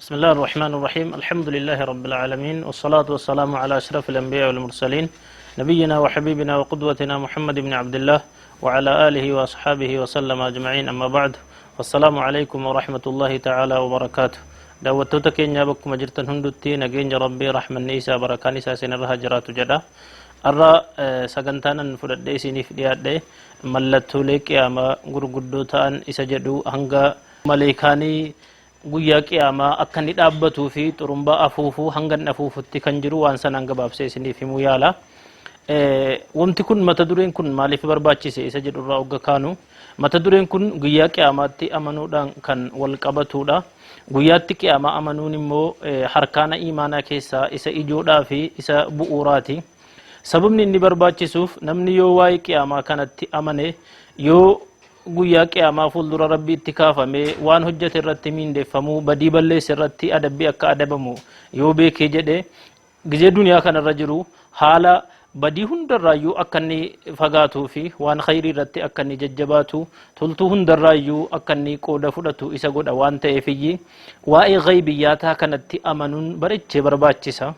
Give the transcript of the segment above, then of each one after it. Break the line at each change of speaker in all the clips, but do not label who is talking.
بسم الله الرحمن الرحيم، الحمد لله رب العالمين، والصلاة والسلام على أشرف الأنبياء والمرسلين، نبينا وحبيبنا وقدوتنا محمد بن عبد الله وعلى آله وأصحابه وسلم أجمعين، أما بعد، والسلام عليكم ورحمة الله تعالى وبركاته. Daawwattoota keenya bakkuma jirtan hundutti nageenya Rabbii, rahmanni isaa, barakaan isaa isinirra haa jiraatu jedha. Har'a sagantaanan fudhadhee isiniif dhiyaadhe mallattoolee qiyaamaa gurguddoo ta'an isa jedhu, hanga maleekaanii guyyaa qiyaamaa akka inni dhaabbatuu fi xurumbaa afuufuu hanga inni afuufutti kan jiru waan sanaan gabaabsee isiniif himuu yaala. Wanti kun, mata dureen kun maaliif barbaachise isa jedhurraa ogga kaanu, mata dureen kun guyyaa qiyaamaatti amanuudhaan kan wal qabatudha. Guyyaatti qiyaamaa amanuun immoo harkaana imaanaa keessaa isa ijoodhaa fi isa bu'uuraati. Sababni inni barbaachisuuf, namni yoo waa'ee qiyaamaa kanatti amane, yoo guyyaa qiyaamaa fuuldura Rabbiitti kaafamee waan hojjete irratti miindeeffamuu, badii balleesse irratti adabbii akka adabamu yoo beekee jedhe, gizee duniyaa kanarra jiru haala badii hundarraayyuu akka inni fagaatuu fi waan khayrii irratti akka inni jajjabaatu, toltuu hundarraayyuu akka inni qooda fudhatu isa godha waan ta'eefiyyi waa'ee ghaybiyyaataa kanatti amanuun barechee barbaachisa.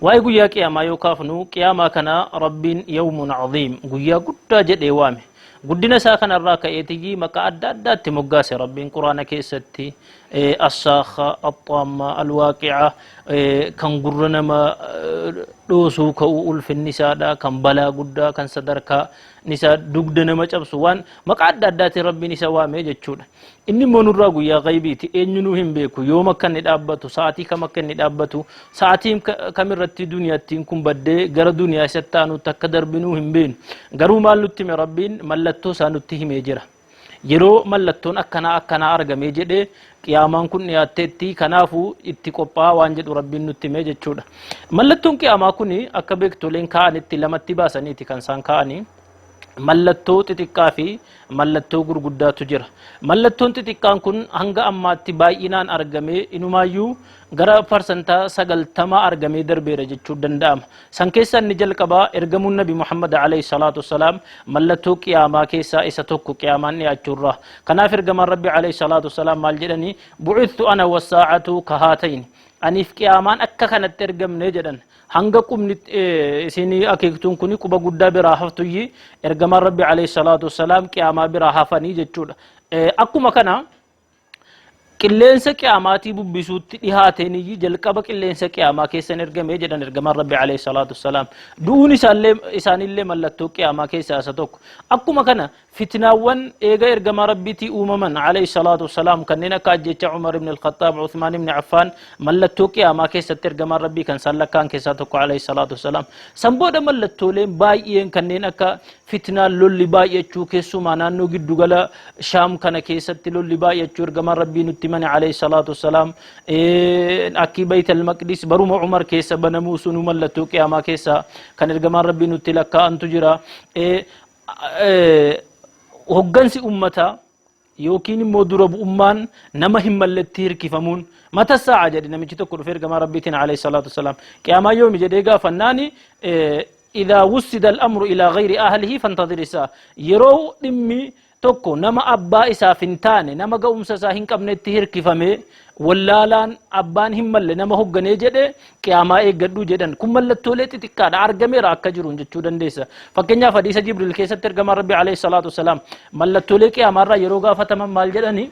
Waa'ee guyyaa qiyaamaa yoo kaafnu, qiyaamaa kana Rabbiin yawmun caziim, guyyaa guddaa jedhee waame. Guddina isaa kanarraa ka'eetiyyi maqaa adda addaatti moggaase Rabbiin Quraana keessatti: assaakha, axxaamma, alwaaqica, kan gurra nama dhoosuu ka'uu ulfinni isaadha, kan balaa guddaa, kan sadarkaa isaa dugda nama cabsu, waan maqaa adda addaatiin Rabbiin isa waame jechuudha. Inni immoo nurraa guyyaa ghaybiiti, eenyunuu hin beeku yoom akka inni dhaabbatu, sa'aatii kam akka inni dhaabbatu, sa'aatii kamirratti duniyaattiin kun baddee gara duniyaa isatti aanutti akka darbinuu hin beeknu. Garuu maal nutti hime Rabbiin? Mallattoo isaa nutti himee jira. Yeroo mallattoon akkanaa akkanaa argamee jedhee, qiyaamaan kun dhiyaatteetti, kanaafuu itti qophaa'aa waan jedhu Rabbiin nutti himee jechuudha. Mallattoon qiyaamaa kun akka beektoleen kaa'anitti lamatti baasaniiti kan isaan kaa'anii. Mallattoo xixiqqaa fi mallattoo gurguddaatu jira. Mallattoon xixiqqaan kun hanga ammaatti baay'inaan argamee, inumaayyuu gara 90% argamee darbeera jechuu danda'ama. San keessa inni jalqabaa ergamuun Nabi Muhammad alayhi salaatu wassalaam mallattoo qiyaamaa keessaa isa tokko, qiyaamaan dhiyaachuurraa. Kanaaf ergamaan Rabbi alayhi salaatu wassalaam maal jedhanii? Bu'ithtu ana wassaa'atu kahaatayn. Aniif qiyaamaan akka kanatti ergamne jedhan. Hanga qubni isinii akeektuun kun quba guddaa biraa haftuyyi ergamaan Rabbi alayhi salaatu wassalaam qiyaamaa biraa hafanii jechuudha. Akkuma kana qilleensa qiyaamaatii bubbisuutti dhihaateen jalqaba qilleensa qiyaamaa keessan ergame jedhan ergamaan Rabbi alayhi salaatu wassalaam. Du'uun isaanillee mallattoo qiyaamaa keessaa isa tokko. Akkuma kana fitnaawwan eega ergamaa Rabbiitii uumaman alayhi salaatu wassalaam, kanneen akka ajjecha Umar ibn al-Khattaab, Uthmaan ibn Affaan, mallattoo qiyaamaa keessatti ergamaan Rabbii kan isaan lakkaan keessaa tokko alayhi salaatu wassalaam. San booda mallattooleen baay'een kanneen akka fitnaan lolli baay'achuu, keessumaa naannoo giddugala Shaam kana keessatti lolli baay'achuu ergamaan Rabbii nutti himani alayhi salaatu wassalaam. Akki Bayt al-Maqdis baruma Umar keessa banamuu sunuu mallattoo qiyaamaa keessaa kan ergamaan Rabbii nutti lakkaa'antu jira. Hoggansi ummataa yookiin immoo dura bu'ummaan nama hin malletti hirkifamuun. Mata saa'a jedhe namichi tokko dhufee ergamaa Rabbiitiin alayhi salaatu wassalaam, qiyaamaa yoomi jedhee gaafannaani, idaa wussida al-amru ilaa ghayri ahlihi fantadhir isaa. Yeroo dhimmi tokko nama abbaa isaaf hin taane, nama ga'umsa isaa hin qabnetti hirkifamee, wallaalaan abbaan hin malle nama hogganee jedhe, qiyaamaa eeggadhuu jedhan. Kun mallattoolee xixiqqaadha, argameera akka jiruun jechuu dandeessa. Fakkeenyaaf hadiisa Jibriil keessatti ergamaan Rabbi alayhi salaatu wasalaam mallattoolee qiyaamaarraa yeroo gaafataman maal jedhani?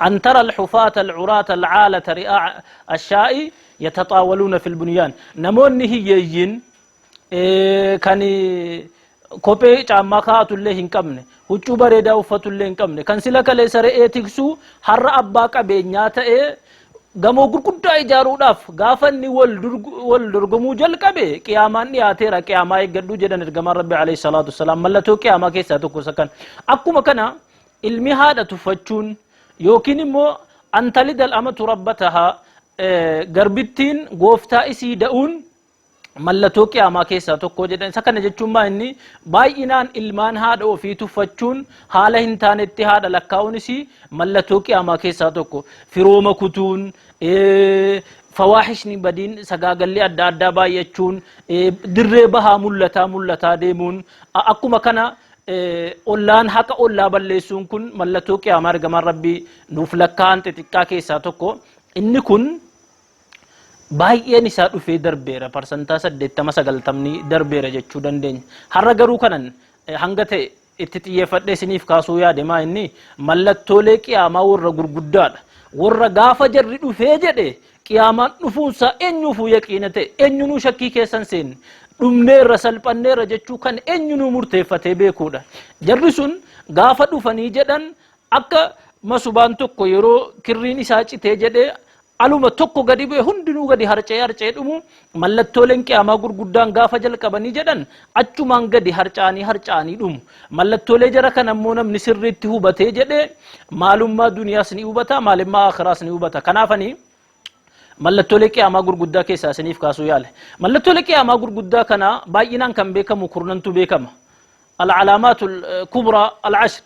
أن ترى الحفاة العراة العالة رئاء الشاء يتطاولون في البنيان. Namoonni hiyyeeyyiin kan kophee caammaa kaa'atullee hin qabne, huccuu bareedaa uffatullee hin qabne, kan sila kaleessa re'ee tiksuu har'a abbaa qabeenyaa ta'ee gamoo gurguddaa ijaaruudhaaf gaafa inni wal dorgomuu jalqabe, qiyaamaan dhiyaateera, qiyaamaa eeggadhuu jedhan ergamaan Rabbi alayhi salaatu wassalaam. Mallattoo qiyaamaa keessaa tokko isa kan. Akkuma kana ilmi haadha tuffachuun, yookiin immoo an talida al-amatu rabbatahaa, garbittiin gooftaa isii da'uun mallattoo qiyaamaa keessaa tokko jedhan. Isa kana jechuun maa inni baay'inaan ilmaan haadha ofii tuffachuun, haala hin taanetti haadha lakkaa'uunis mallattoo qiyaamaa keessaa tokko. Firooma kutuun, fawaahishni, badiin sagaagalli adda addaa baay'achuun, dirree bahaa mul'ataa mul'ataa deemuun, akkuma kana Ollaan haqa ollaa balleessuun kun mallattoo qiyaamaa ergamaan Rabbii nuuf lakkaa'an xixiqqaa keessaa tokko. Inni kun baay'een isaa dhufee darbeera, parsantaa 80 90 darbeera jechuu dandeenya. Har'a garuu kanan hanga ta'e itti xiyyeeffadhee isiniif kaasuu yaade maa inni mallattoolee qiyaamaa warra gurguddaadha. Warra gaafa jarri dhufee jedhe qiyaamaan dhufuunsaa eenyuufuu yaqiina ta'e, eenyunuu shakkii keessan seenne, dhumneerra salphanneerra jechuu kan eenyunuu murteeffatee beekuudha. Jarri sun gaafa dhufanii jedhan akka masubaan tokko yeroo kirriin isaa citee jedhee aluma tokko gadi bu'e hundinuu gadi harca'ee harca'ee dhumu, mallattooleen qiyaamaa gurguddaan gaafa jalqabanii jedhan achumaan gadi harca'anii harca'anii dhumu. Mallattoolee jara kana immoo namni sirriitti hubatee jedhee maalummaa duniyaas ni hubata, maalummaa akhiraas ni hubata. Kanaafani mallattoolee qiyaamaa gurguddaa keessaa isiniif kaasuu yaale. Mallattoolee qiyaamaa gurguddaa kana baay'inaan kan beekamu kurnantu beekama. Al-alaamaatul kubraa al-ashr,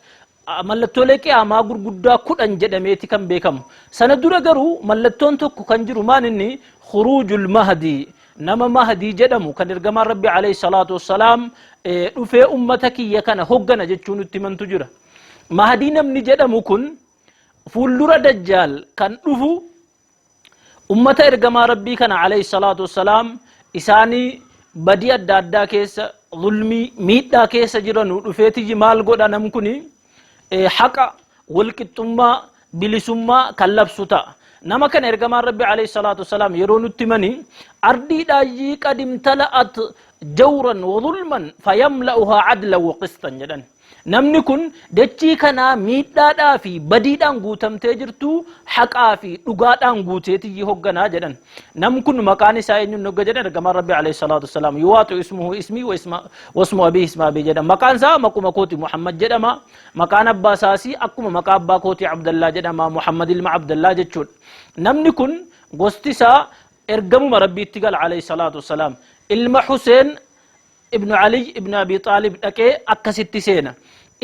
mallattoolee qiyaamaa gurguddaa 10 jedhameeti kan beekamu. Sana dura garuu mallattoon tokko kan jiru maan inni khuruujul mahdii, nama Mahdii jedhamu kan ergamaan Rabbi alayhi salaatu wassalaam dhufee ummata kiyya kana hoggana jechuun nutti himantu jira. Mahdii namni jedhamu kun fuuldura Dajjaal kan dhufu, ummata ergamaa Rabbii kana alayhi salaatu wassalaam isaanii badii adda addaa keessa, zulmii, miidhaa keessa jiranu dhufeetiyyi maal godha? Nam kuni haqa, walqixxummaa, bilisummaa kan labsu ta'a. Nama kana ergamaan Rabbi alayhi salaatu wassalaam yeroo nutti himani, ardiidhaayyii qad imtala'at jawran wa zulman fayamla'uhaa adlan wa qistan jedhan. Namni kun dachii kanaa miidhaadhaa fi badiidhaan guutamtee jirtu haqaa fi dhugaadhaan guuteetiyyi hogganaa jedhan. Namni kun maqaan isaa eenyuun hogga jedhan, ergamaan Rabbi alayhi salaatu wassalaam yuwaatu ismuhu ismii wa isma wasmu abii isma abii jedhan. Maqaan isaa maquma kooti Muhammad jedhama. Maqaan abbaa isaasii akkuma maqaa abbaa kootii Abdallaa jedhama. Muhammad ilma Abdallaa jechuudha. Namni kun gosti isaa ergamuma Rabbiitti gala alayhi salaatu wassalaam. Ilma Huseen ibnu Ali ibnu Abi Xaalib dhaqee akkasitti seena.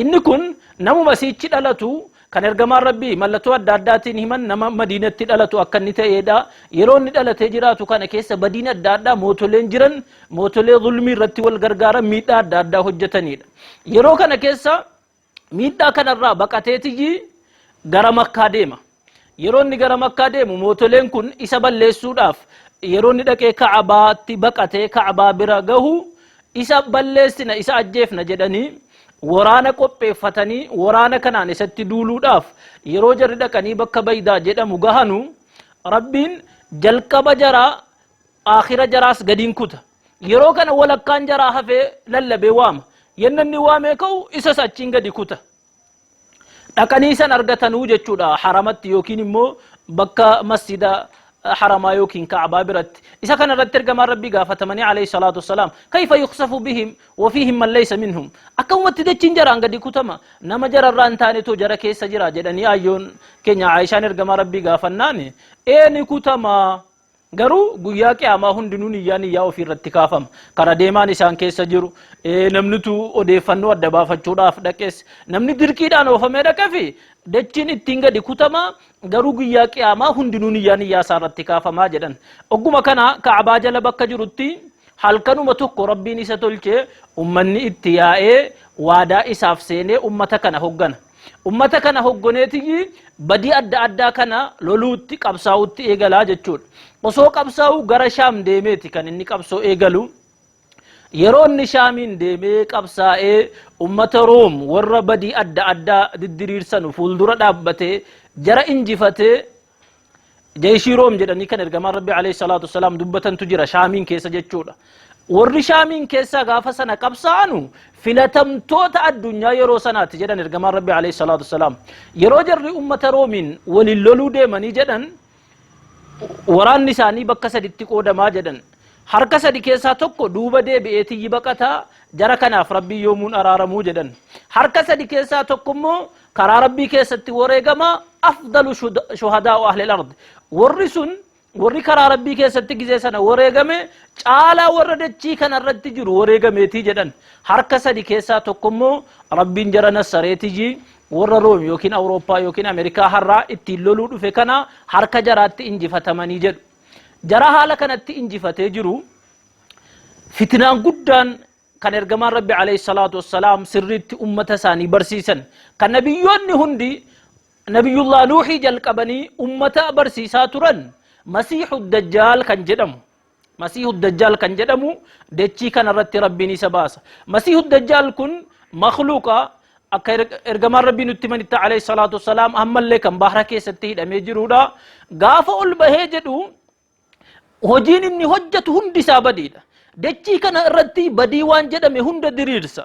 Inni kun namuma siichi dhalatu kan ergamaan Rabbii mallattoo adda addaatiin himan, nama Madiinatti dhalatu akka inni ta'edha. Yeroo inni dhalatee jiraatu kana keessa badiin adda addaa, mootoleen jiran mootolee zulmii irratti wal gargaaran, miidhaa adda addaa hojjetanidha. Yeroo kana keessa miidhaa kanarraa baqateetiyyi gara Makkaa deema. Yeroo inni gara Makkaa deemu mootoleen kun isa balleessuudhaaf, yeroo inni dhaqee Ka'abaatti baqatee Ka'abaa bira gahu, isa balleessina, isa ajjeefna jedhanii waraana qopheeffatanii waraana kanaan isatti duuluudhaaf yeroo jarri dhaqanii bakka Baydaa jedhamu gahanu, Rabbiin jalqaba jaraa aakhira jaraas gadiin kuta. Yeroo kana walakkaan jaraa hafee lallabee waama. Yenna inni waamee ka'u isas achiin gadi kuta. Dhaqanii san argatanuu jechuudha haramatti yookiin immoo bakka masjida haramaa yookiin Ka'abaa biratti. Isa kana irratti ergamaan Rabbii gaafatamanii alayhi salaatu wassalaam, kayfa yukhsafu bihim wa fiihim man laysa minhum, akkamumatti dachiin jaraan gadi kutama, nama jararraa hin taanetu jara keessa jira jedhanii ayyoon keenya Aayishaan ergamaa Rabbii gaafannaan, ee ni kutama. Garuu guyyaa qiyaamaa hundinuu niyyaa niyyaa ofii irratti kaafama. Kara deemaan isaan keessa jiru, namnitu odeeffannoo adda baafachuudhaaf dhaqes, namni dirqiidhaan oofamee dhaqefi dachiin ittiin gadi kutama, garuu guyyaa qiyaamaa hundinuu niyyaa niyyaa isaa irratti kaafamaa jedhan. Ogguma kana Ka'abaa jala bakka jirutti halkanuma tokko Rabbiin isa tolchee ummanni itti yaa'ee waadaa isaaf seenee ummata kana hoggana. Ummata kana hoggoneetiyyi badii adda addaa kana loluutti, qabsaa'utti eegalaa jechuudha. Osoo qabsaa'u gara Shaam deemeeti kan inni qabsoo eegalu. Yeroo inni Shaamiin deemee qabsaa'ee ummata Room warra badii adda addaa diddiriirsanu fuuldura dhaabbatee jara injifatee, jeeshii Room jedhanii kan ergamaan Rabbi alayhi salaatu wassalaam dubbatantu jira Shaamiin keessa jechuudha. Warri Shaamiin keessaa gaafa sana qabsaa'anu filatamtoota addunyaa yeroo sanaati jedhan ergamaan Rabbi alayhi salaatu wassalaam. Yeroo jarri ummata Roomiin waliin loluu deemanii jedhan, waraanni isaanii bakka saditti qoodamaa jedhan. Harka sadi keessaa tokko duuba deebi'ee tiyyi baqataa, jara kanaaf Rabbiin yoomuun araaramuu jedhan. Harka sadi keessaa tokko immoo karaa Rabbii keessatti wareegama, afdalu shuhadaa'u ahlil ard. Warri sun, warri karaa Rabbii keessatti gizee sana wareegame, caalaa warra dachii kana irratti jiru wareegameetii jedhan. Harka sadi keessaa tokko immoo Rabbiin jara nassareetiyyi warra Room yookiin Awurooppaa yookiin Ameerikaa har'aa ittiin loluu dhufe kana harka jaraatti injifatamanii jedhu. Jara haala kanatti injifatee jiru, fitnaan guddaan Kan ergamaan Rabbi alayhi salaatu wassalaam sirriitti ummata isaanii barsiisan, kan nabiyyoonni hundi Nabiyyullah Nuuhii jalqabanii ummata barsiisaa turan, Masiihu Dajjaal kan jedhamu. Masiihu Dajjaal kan jedhamu dachii kanarratti Rabbiin isa baasa. Masiihu Dajjaal kun makhluuqa akka ergamaan Rabbii nutti himanitti alayhi salaatu wassalaam ammallee kan bahra keessatti hidhamee jiruudha. Gaafa ol bahee jedhu hojiin inni hojjetu hundi isaa badiidha. Dachii kana irratti badii waan jedhame hunda diriirsa.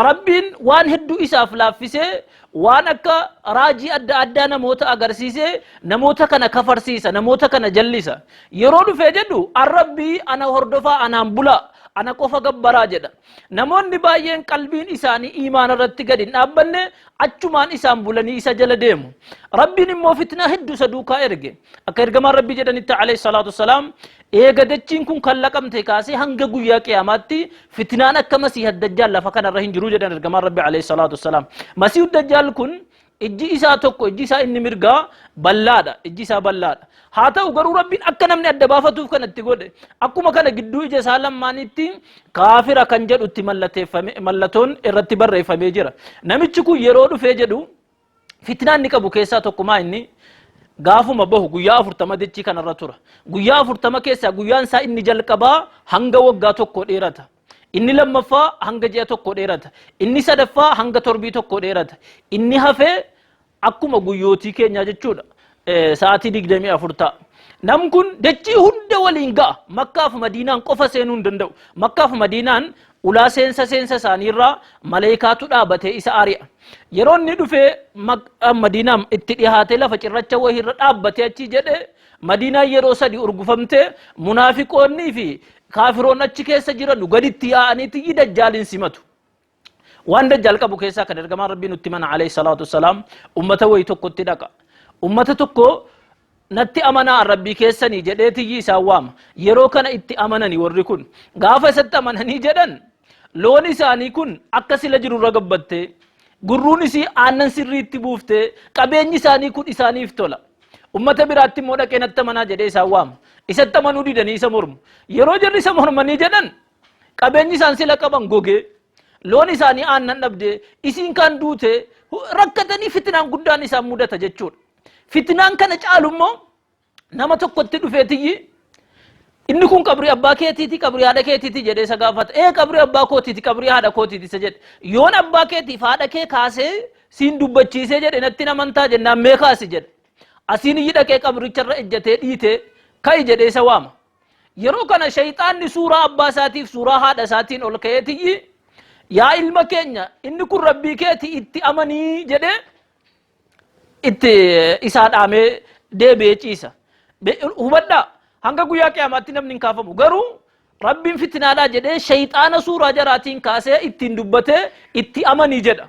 Rabbiin waan hedduu isaaf laaffisee, waan akka raajii adda addaa namoota agarsiisee, namoota kana kafarsiisa, namoota kana jallisa. Yeroo dhufee jedhu, "An Rabbii, ana hordofaa, anaan bulaa, ana qofa gabbaraa," jedha. Namoonni baay'een qalbiin isaanii iimaana irratti gadi hin dhaabbanne, achumaan isaan bulanii isa jala deemu. Rabbiin immoo fitnaa hedduu isa duukaa erge. Akka ergamaan Rabbii jedhanitti alayhi salaatu wassalaam, eega dachiin kun kan laqamte kaasee hanga guyyaa qiyaamaatti fitnaan akka Masiiha Dajjaal lafa kanarra hin jiru jedhan ergamaan Rabbi alayhi salaatu wassalaam. Masiihu Dajjaal kun ijji isaa tokko, ijji isaa inni mirgaa bal'aadha, ijji isaa bal'aadha. Haa ta'u garuu Rabbiin akka namni adda baafatuuf kanatti godhe. Akkuma kana gidduu ija isaa lamaanitti kaafira kan jedhutti mallatteeffame, mallattoon irratti barreeffamee jira. Namichi kun yeroo dhufee jedhu fitnaan inni qabu keessaa tokko maa inni gaafuma bahu guyyaa 40 dachii kanarra tura. Guyyaa 40 keessaa guyyaan isaa inni jalqabaa hanga waggaa tokko dheerata. Inni lammaffaa hanga ji'a tokko dheerata. Inni sadaffaa hanga torbii tokko dheerata. Inni hafee akkuma guyyootii keenyaa jechuudha. Sa'aatii 24 ta'a. Nam kun dachii hunda waliin ga'a. Makkaaf Madiinaan qofa seenuu hin danda'u. Makkaaf Madiinaan ulaa seensa isaaniirraa maleekaatu dhaabatee isa ari'a. Yeroo inni dhufee Madiinaan itti dhihaatee lafa cirracha wahiirra dhaabbatee achi jedhe, Madiinaan yeroo sadi urgufamtee munaafiqoonnii fi kaafiroon achi keessa jiran gaditti yaa'aniiti Dajjaaliin simatu. Waan Dajjaal qabu keessaa kan ergamaan Rabbii nutti mana alayhi salaatu wassalaam, ummata wayii tokkotti dhaqa. Ummata tokko "Natti amanaa, Rabbii keessanii," jedhee tiyyi isaan waama. Yeroo kana itti amanani warri kun. Gaafa isatti amananii jedhan, loon isaanii kun akka sila jirurra gabbattee, gurruun isii aannan sirriitti buuftee, qabeenyi isaanii kun isaaniif tola. Ummata biraatti immoo dhaqee "Natti amanaa," jedhee isaan waama. Isatti amanuu didanii isa mormu. Yeroo jarri isa mormanii jedhan, qabeenyi isaan sila qaban gogee, loon isaanii aannan dhabdee, isiin kaan duute, rakkatanii fitnaan guddaan isaan mudata jechuudha. Fitnaan kana caalu immoo nama tokkotti dhufeetiyyi, "Inni kun qabrii abbaa keetiiti, qabrii haadha keetiiti?" jedhee isa gaafata. "Ee, qabrii abbaa kootiiti, qabrii haadha kootiiti," isa jedhe. "Yoon abbaa keetiif haadha kee kaasee siin dubbachiisee jedhe natti amantaa?" jennaan, "Mee kaasi," jedhe. Asiin iyyi dhaqee qabricharra ejjatee dhiite, "Ka'i," jedhee isa waama. Yeroo kana shayxaanni suuraa abbaa isaatiif suuraa haadha isaatiin ol ka'eetiyyi, "Yaa ilma keenya, inni kun Rabbii keeti, itti amanii," jedhee itti isaa dhaamee deebi'ee ciisa. Hubadhaa, hanga guyyaa qiyaamaatti namni hin kaafamu. Garuu Rabbiin fitnaadhaa jedhee shayxaana suuraa jaraatiin kaasee ittiin dubbatee "Itti amanii," jedha.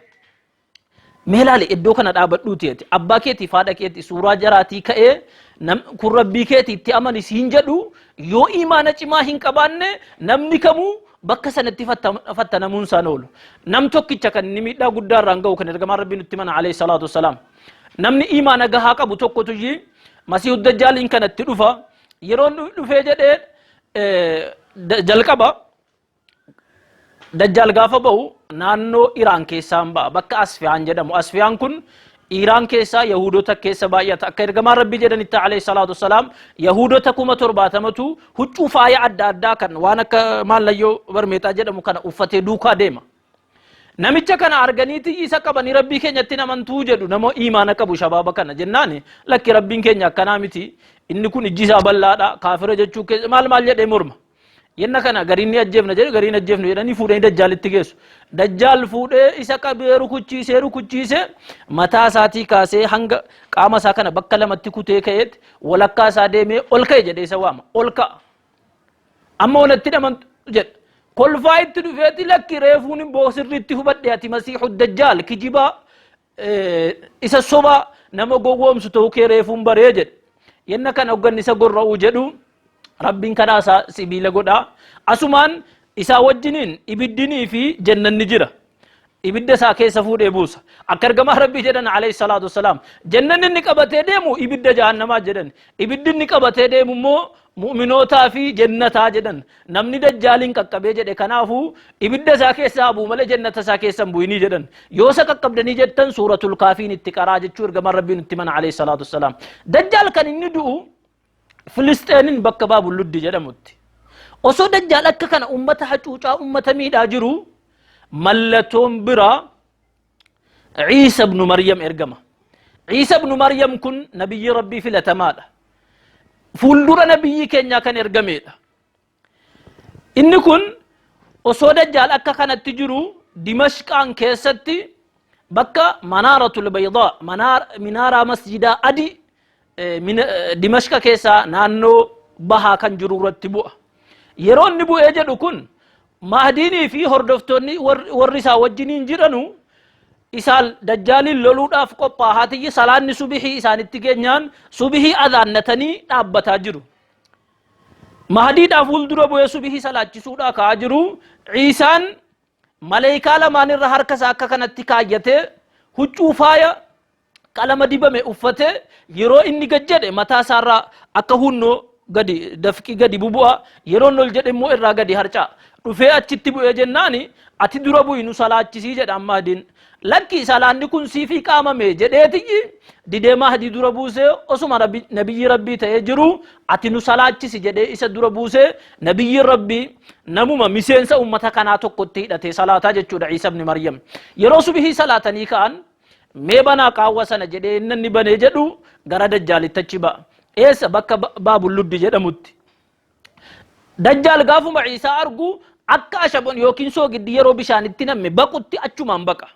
Mee laali, iddoo kana dhaabadhuuti ati abbaa keetiif haadha keeti suuraa jaraatii ka'ee "Kun Rabbii keeti, itti amani" siin jedhu, yoo imaana cimaa hin qabaanne namni kamuu bakka sanatti fattanamuun isaan oolu. Nam tokkicha kan inni miidhaa guddaa irraan ga'u kan ergamaan Rabbii nutti mana alayhi salaatu wassalaam. Namni imaana gahaa qabu tokkotu iyyii Masiihu Dajjaaliin kanatti dhufa. Yeroo inni dhufee jedhee jalqaba Dajjaal gaafa ba'u naannoo Iraan keessaan ba'a. Bakka Asfiyaan jedhamu. Asfiyaan kun Iraan keessaa Yahuudota keessa baay'ata. Akka ergamaan Rabbii jedhanitti alayhi salaatu wassalaam, Yahuudota 70,000tu huccuu faaya adda addaa kan waan akka maallayyoo barmeexaa jedhamu kana uffatee duukaa deema. Namicha kana arganiiti isa qabanii, "Rabbii keenyatti amantuu?" jedhu. Nama imaana qabu shabaaba kana jennaani, "Lakki, Rabbiin keenya akkanaa miti, inni kun ijji isaa bal'aadha, kaafira jechuu keessa," maal maal jedhee morma. Yenna kana gariin ni ajjeefna jedhu, gariin ajjeefnu jedhanii fuudhanii Dajjaalitti geessu. Dajjaal fuudhee isa qabee rukuchiisee rukuchiisee, mataa isaatii kaasee hanga qaama isaa kana bakka lamatti kutee ka'eetti, walakkaa isaa deemee, "Ol ka'e," jedhee isa waama. "Ol ka'a. Amma walatti dhamantu," jedha. Kolfaa itti dhufeeti, "Lakki, reefuun hin boo sirriitti hubadhe, ati Masiixu Dajjaal kijibaa isa sobaa nama gowwoomsu ta'uu kee reefuun baree," jedhe. Yenna kana hogganni isa gorra'uu jedhu Rabbiin karaa isaa sibiila godha. Asumaan isaa wajjiniin ibiddinii fi jannanni jira. Ibidda isaa keessa fuudhee buusa. Akka ergamaa Rabbii jedhan alayhi salaatu wassalaam, jannanni inni qabatee deemu ibidda jahannamaa jedhan. Ibiddi inni qabatee deemu immoo mu'minootaa fi jannataa jedhan. Namni dajjaaliin qaqqabee jedhe kanaafuu ibidda isaa keessa haa bu'u malee jannata isaa keessa hin bu'inii jedhan. Yoo isa qaqqabdanii jettan suuratul kaafiin itti qaraa jechuu ergamaan Rabbii nutti himan alayhi salaatu wassalaam. Dajjaal kan inni du'u Filisxeenin bakka Baabul Luddi jedhamutti. Osoo Dajjaal akka kana ummata hacuucaa, ummata miidhaa jiru, mallattoon biraa Ciisa ibnu Maryam ergama. Ciisa ibnu Maryam kun nabiyyi Rabbii filatamaadha. Fuuldura nabiyyii keenyaa kan ergameedha. Inni kun osoo Dajjaal akka kanatti jiru Dimashqaan keessatti bakka Manaaratul Baydaa, minaaraa masjidaa adii Dimashqa keessaa naannoo bahaa kan jiru irratti bu'a. Yeroo inni bu'ee jedhu kun Mahdiinii fi hordoftoonni warri isaa wajjiniin jiranu isaan Dajjaaliin loluudhaaf qophaahaa tiyyi salaanni subihii isaanitti geenyaan subihii adhaannatanii dhaabbataa jiru. Mahdiidhaa fuuldura bu'ee subihii salaachisuudhaa ka'aa jiru. Ciisaan maleeykaa lamaan irra harka isaa akka kanatti kaayyatee, huccuu faaya qalama dibame uffatee, yeroo inni gad jedhe mataa isaarraa akka hunnoo gadi dafqii gadi bubu'a, yeroo inni ol jedhe immoo irraa gadi harca'a. Dhufee achitti bu'ee jennaani, "Ati dura bu'i, nu salaachisii," jedha. Mahdiin, "Lakki, salaanni kun siifii qaamame," jedheetiyyi didee Mahdii dura buusee, osuma nabiyyi Rabbii ta'ee jiru "Ati nu salaachisi" jedhee isa dura buusee, nabiyyi Rabbii namuma miseensa ummata kanaa tokkotti hidhatee salaataa jechuudha Ciisa ibn Maryam. Yeroo subihii salaatanii ka'an, "Mee banaa qaawwa sana," jedhee, inni banee jedhu gara Dajjaalitti achi ba'a. Eessa? Bakka Baabulluddi jedhamutti. Dajjaal gaafuma Ciisaa argu akka ashaboon yookiin soogiddi yeroo bishaanitti namme baqutti achumaan baqa.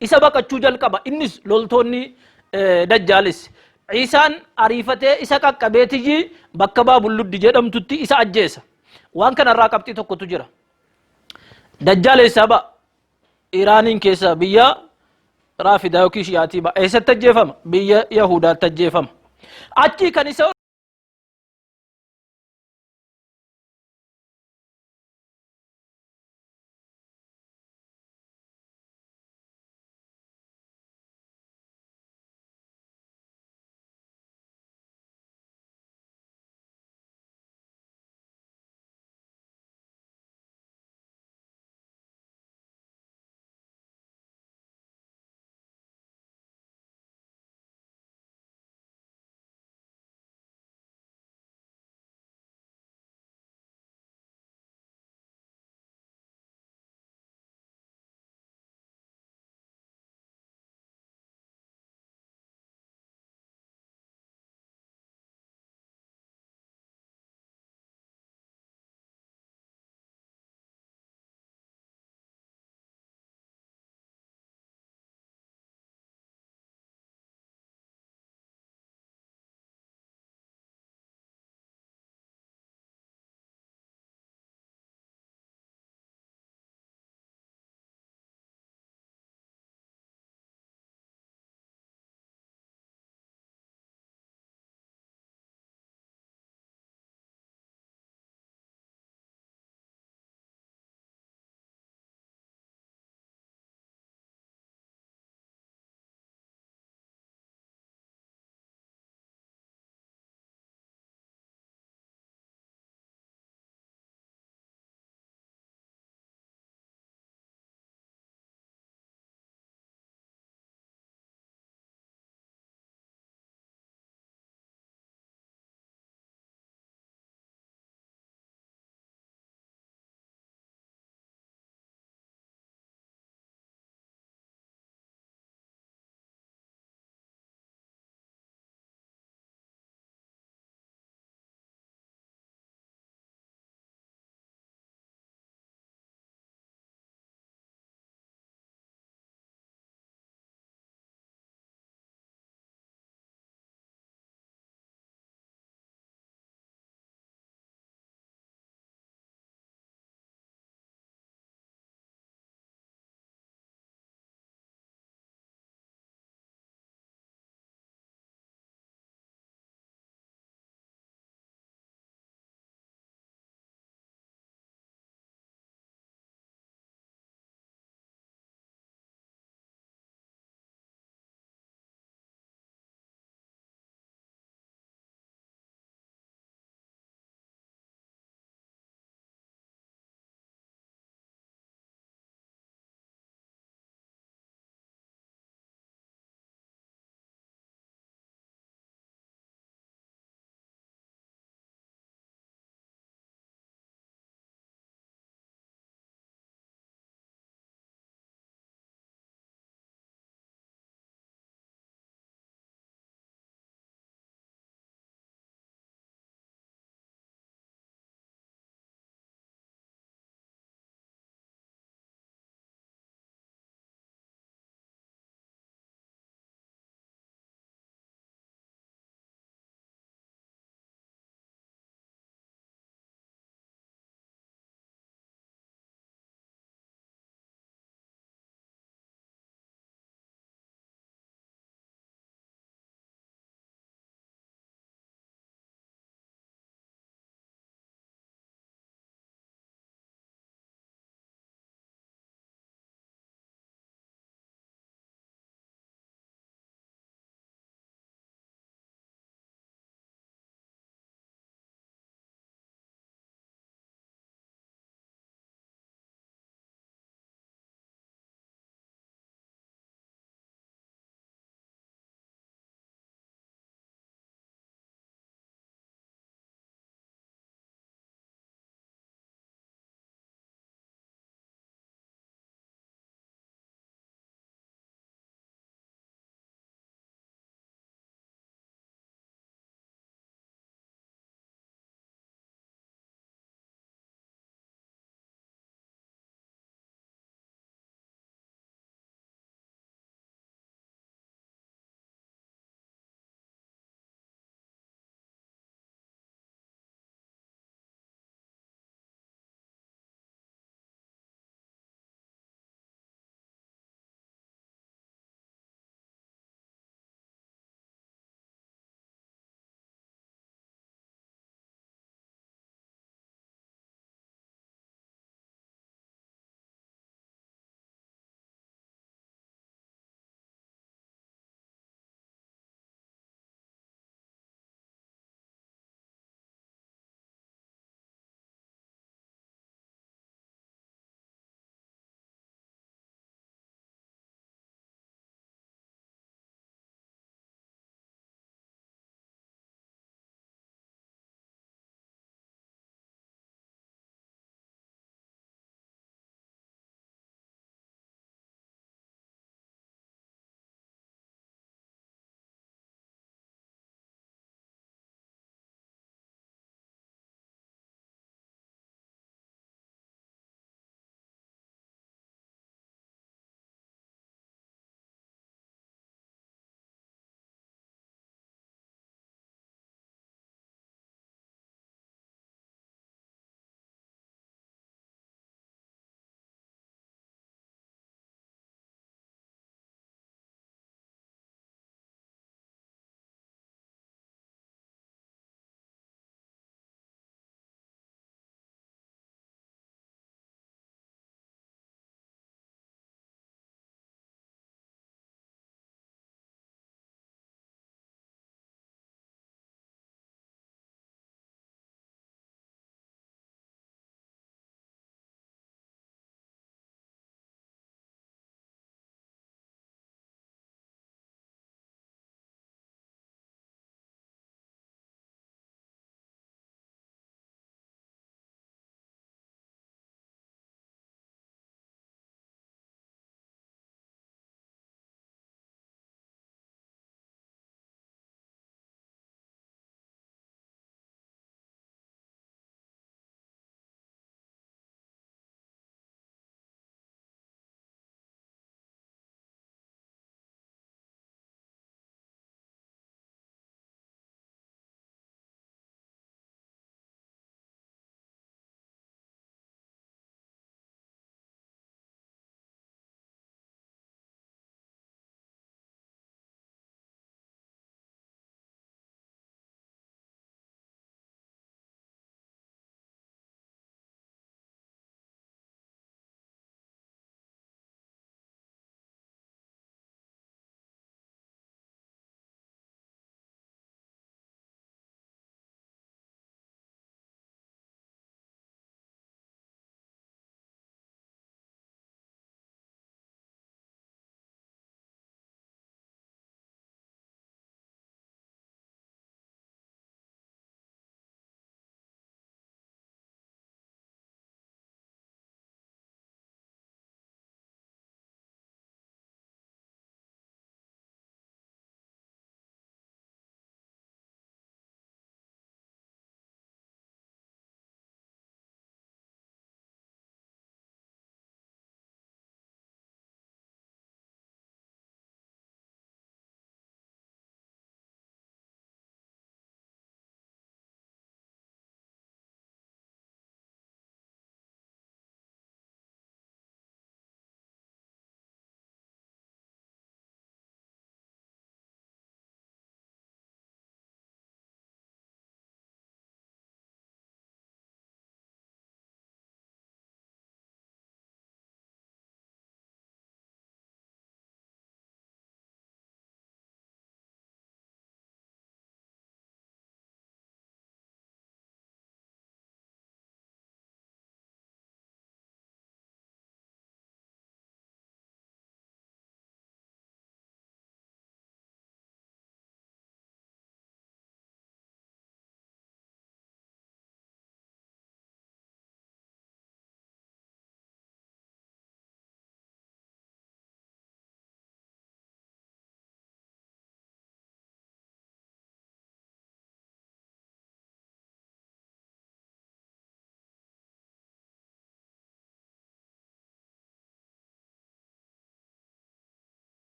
Isa baqachuu jalqaba. Innis loltoonni Dajjaalis. Ciisaan ariifatee isa qaqqabeetiyyi bakka Baabulluddi jedhamtutti isa ajjeesa. Waan kanarraa qabxii tokkotu jira. Dajjaal eessaa ba'a? Iraaniin keessa biyya Raafidaa yookiin Shiyaatii ba'a. Eessatti ajjeefama? Biyya Yahudaatti ajjeefama. Achii kan isa